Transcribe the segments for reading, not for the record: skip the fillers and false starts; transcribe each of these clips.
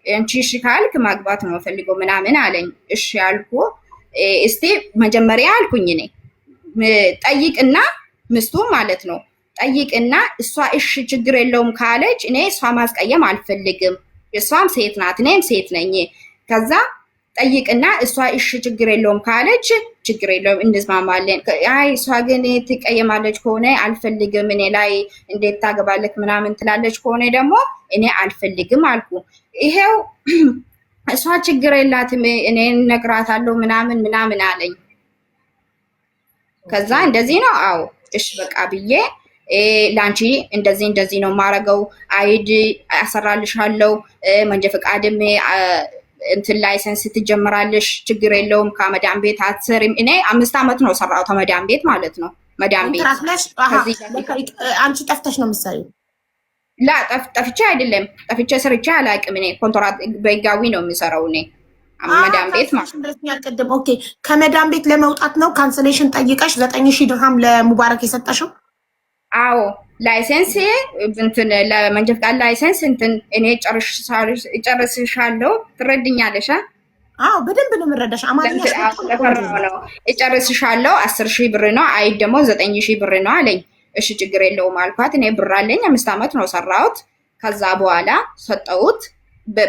አንቺ እሺ ካልክ ማግባት ነው የምፈልገው ምናምን አለኝ። እሺ አልኩ። እስቲ መጀመሪያ አልኩኝ እኔ ጠይቅና ምስቱ ማለት ነው ጠይቅና እሷ እሺ ችግር የለውም ካለች እኔ እሷ ማስቀየም አልፈልግም። እሷም ሴት ናት፣ እኔም ሴት ነኝ። ከዛ ጠይቅና እሷ እሺ ችግር የለውም ካለች ችግር የለውም እንስማማለን። አይ እሷ ግን ትቀየማለች ከሆነ አልፈልግም፣ እኔ ላይ እንዴት ታገባለክ ምናምን ትላለች ከሆነ ደግሞ እኔ አልፈልግም አልኩ። ይሄው እሷ ችግር የላትም እኔ እነግራታለሁ ምናምን ምናምን አለኝ። ከዛ እንደዚህ ነው አዎ እሺ በቃ ብዬ ለአንቺ እንደዚህ እንደዚህ ነው የማረገው፣ ID አሰራልሻለሁ፣ መንጃ ፈቃድም እንትን license ትጀምራለሽ፣ ችግር የለውም፣ ከመዳም ቤት አትሰሪም። እኔ 5 ዓመት ነው ሰራሁት ከመዳም ቤት ማለት ነው። መዳም ቤት አንቺ ጠፍተሽ ነው የምትሰሪው? لا ጠፍቼ አይደለም፣ ጠፍቼ ሰርቼ አላውቅም። እኔ ኮንትራት በህጋዊ ነው የሚሰራው እኔ መዳም ቤት ማለት ነው። ቅድም okay፣ ከመዳም ቤት ለመውጣት ነው cancellation ጠይቀሽ 9,000 ድርሃም ለሙባረክ የሰጠሽው? አዎ፣ license እንትን ለመንጃ ፈቃድ license እንትን እኔ ጨርስሻለሁ። ትረድኛለሽ? አዎ፣ በደንብ ነው የምረዳሽ። አማርኛ ነው። እጨርስሻለሁ፣ 10,000 ብር ነው፣ ID ደግሞ 9,000 ብር ነው አለኝ። እሺ ችግር የለውም አልኳት። እኔ ብር አለኝ፣ 5 ዓመት ነው ሰራሁት። ከዛ በኋላ ሰጠሁት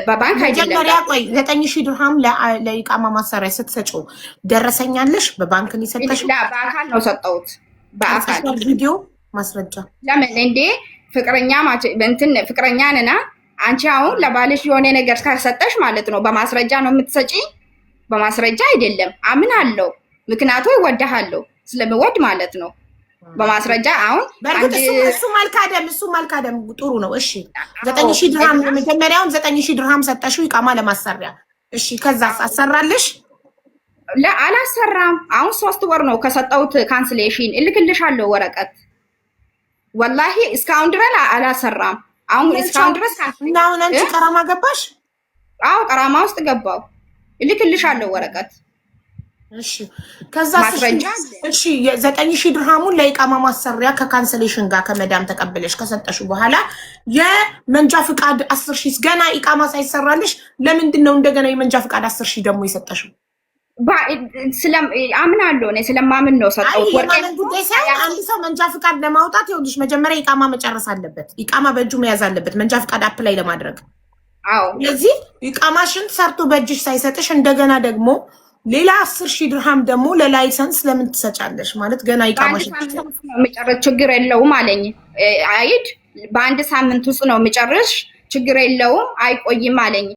በባንክ አይደለም። መጀመሪያ ቆይ፣ 9,000 ድርሃም ለኢቃማ ማሰሪያ ስትሰጪው ደረሰኛለሽ? በባንክ ነው የሰጠሽው? በአካል ነው ሰጠሁት። በአካል። ቪዲዮ ማስረጃ? ለምን እንዴ? ፍቅረኛ እንትን ፍቅረኛ ነና። አንቺ አሁን ለባልሽ የሆነ ነገር ከሰጠሽ ማለት ነው በማስረጃ ነው የምትሰጪ። በማስረጃ አይደለም አምናለሁ፣ ምክንያቱ እወድሃለሁ ስለምወድ ማለት ነው። በማስረጃ አሁን በእርግጥ እሱም አልካደም፣ እሱም አልካደም። ጥሩ ነው። እሺ፣ 9,000 ድርሃም የመጀመሪያውን 9,000 ድርሃም ሰጠሽው ኢቃማ ለማሰሪያ። እሺ፣ ከዛ አሰራልሽ? አላሰራም። አሁን 3 ወር ነው ከሰጠሁት cancellation። እልክልሻለሁ ወረቀት። ወላሂ እስካሁን ድረስ አላሰራም። አሁን እስካሁን ድረስ እና አሁን አንቺ ቀራማ ገባሽ? አዎ፣ ቀራማ ውስጥ ገባው። እልክልሻለሁ ወረቀት። እሺ፣ ከዛ እሺ፣ 9,000 ድርሃሙን ለኢቃማ ማሰሪያ ከ cancellation ጋር ከመዳም ተቀብለሽ ከሰጠሽ በኋላ የመንጃ ፍቃድ 10,000 ገና ኢቃማ ሳይሰራልሽ ለምንድን ነው እንደገና የመንጃ ፍቃድ 10,000 ደግሞ የሰጠሽው? አምናለሁ፣ እኔ ስለማምን ነው ሰጠሁት። የማመን ጉዳይ ሳይሆን አንድ ሰው መንጃ ፍቃድ ለማውጣት ይኸውልሽ መጀመሪያ ኢቃማ መጨረስ አለበት። ኢቃማ በእጁ መያዝ አለበት መንጃ ፍቃድ apply ለማድረግ። ስለዚህ ኢቃማሽን ሰርቶ በእጅሽ ሳይሰጥሽ እንደገና ደግሞ ሌላ 10,000 ድርሃም ደግሞ ለ license ለምን ትሰጫለሽ? ማለት ገና ኢቃማሽን የምጨርስ ችግር የለውም አለኝ። ID በአንድ ሳምንት ውስጥ ነው የምጨርስ፣ ችግር የለውም አይቆይም አለኝ።